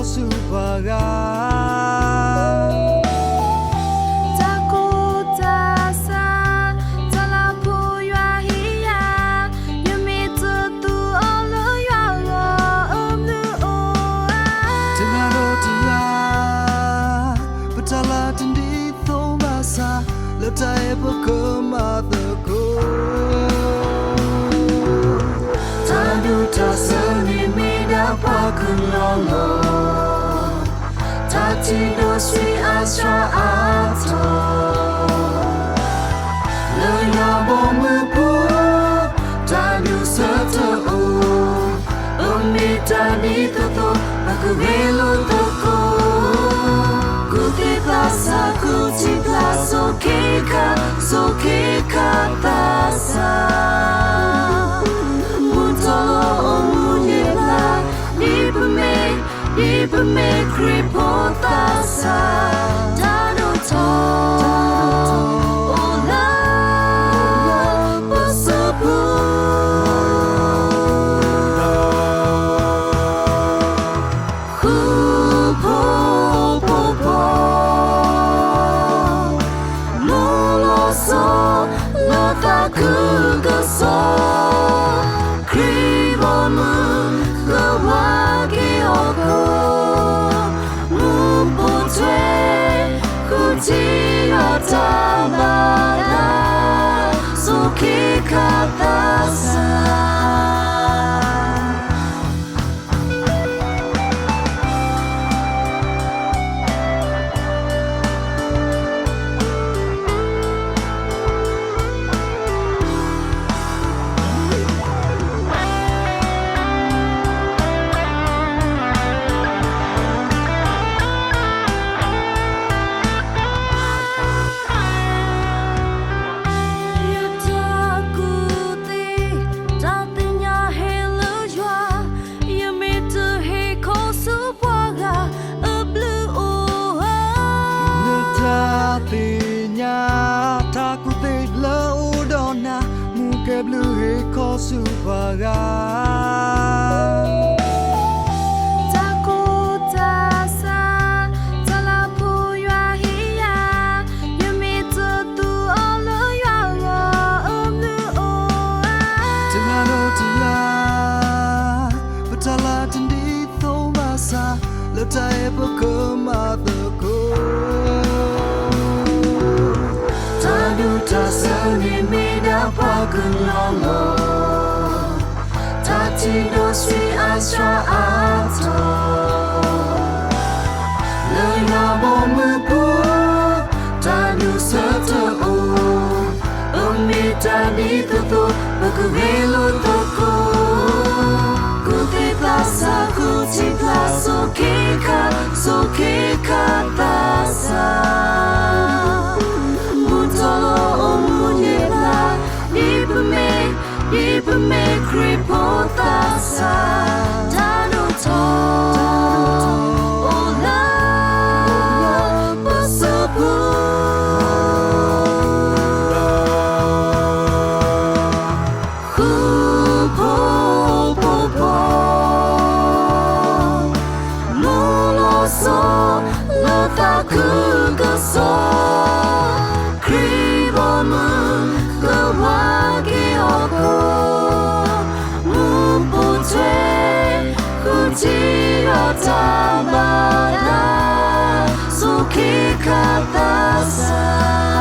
ဆူပှၤဂၤ တၢ်ကူၣ်တၢ်ဆး, တၢ်လၤဖိယွၤဟ့ၣ်ယၤ, ယမ့ၢ်တသူအီၤလၢယွၤဂီၢ် အဘျုးအိၣ်ဧါ. တဂၤဒီးတဂၤ ပတၢ်လၢတဒ်သိးဘၣ်ဆၣ် လၢတၢ်အဲၣ်ပကမၤသကိး တၢ်ဒူတၢ်ဆၢန့ၣ်မ့ၢ်ဒၣ်ပှၤကညီလီၤ. တၢ်ထံၣ်ဒီးဆံးအါစှၤအါထီၣ် လၢယွၤဘီမုၢ်ပူၤ တၢ်ဒူဆၢတအိၣ် ပမ့ၢ်တၢ်ဒ်သိးသိး ပကဂဲၤလိာ်သကိး ကူၣ်သ့သးဆး ကူၣ်ထံကျါ ဆိးက့ခါ ဆိးက့ခါသးဆး မုၢ်ထီၣ်လီၤအိၣ်မူန့ၣ်ဘျါ ဒ်ပမ့ၢ် ဒ်ပမ့ၢ်ခရံာ်ဖိသးဆး တၢ်ဒိၣ်ထီၣ်အိၣ်လၢပစုပူၤ ဃုဖိဖိဖိ မုၢ်လီၤစိၤလီၤသးခုကစီၣ် ခရံာ်ဘီမုၢ်ကဝါက့ၤဟီၣ်ခိၣ် မူးပိာ်ထွဲ ဃုထံၣ်လီၤတၢ်ဘၣ်ဒၣ် ဆိးက့ခါသးဆး ယတၢ်ကူၣ်သ့ တၢ်သ့ၣ်ညါဟဲလၢယွၤ ယမ့ၢ်တဟ့ၣ်ခီဆူပှၤဂၤ အဘျုးအိၣ်ဧါ. နတၢ်သ့ၣ်ညါ တၢ်ကူၣ်သ့လၢအအိၣ်ဒီးနၤ မူကဲဘျုးဟ့ၣ်ခီဆူပှၤဂၤ တၢ်ကူၣ်တၢ်ဆး တၢ်လၤဖိယွၤဟ့ၣ်ယၤ ယမ့ၢ်တသူအီၤလၢယွၤဂီၢ် အဘျုးအိၣ်ဧါ. တဂၤဒီးတဂၤ ပတၢ်လၢတဒ်သိးဘၣ်ဆၣ် လၢတၢ်အဲၣ်ပကမၤသကိး တၢ်ဒူတၢ်ဆၢန့ၣ်မ့ၢ်ဒၣ်ပှၤကညီလီၤ. တၢ်ထံၣ်ဒီးဆံးအါစှၤအါထီၣ် လၢယွၤဘီမုၢ်ပူၤ တၢ်ဒူဆၢတအိၣ် ပမ့ၢ်တၢ်ဒ်သိးသိး ပကဂဲၤလိာ်သကိး ကူၣ်သ့သးဆး ကူၣ်ထံကျါ ဆိးက့ခါ ဆိးက့ခါသးဆး မုၢ်ထီၣ်လီၤအိၣ်မူန့ၣ်ဘျါ ဒ်ပမ့ၢ် ဒ်ပမ့ၢ်ခရံာ်ဖိသးဆး တၢ်ဒိၣ်ထီၣ်အိၣ်လၢပစုပူၤ ဃုဖိဖိဖိ မုၢ်လီၤစိၤလီၤသးခုကစီၣ် ခရံာ်ဘီမုၢ်ကဝါက့ၤဟီၣ်ခိၣ် မူးပိာ်ထွဲ ဃုထံၣ်လီၤတၢ်ဘၣ်ဒၣ် ဆိးက့ခါသးဆး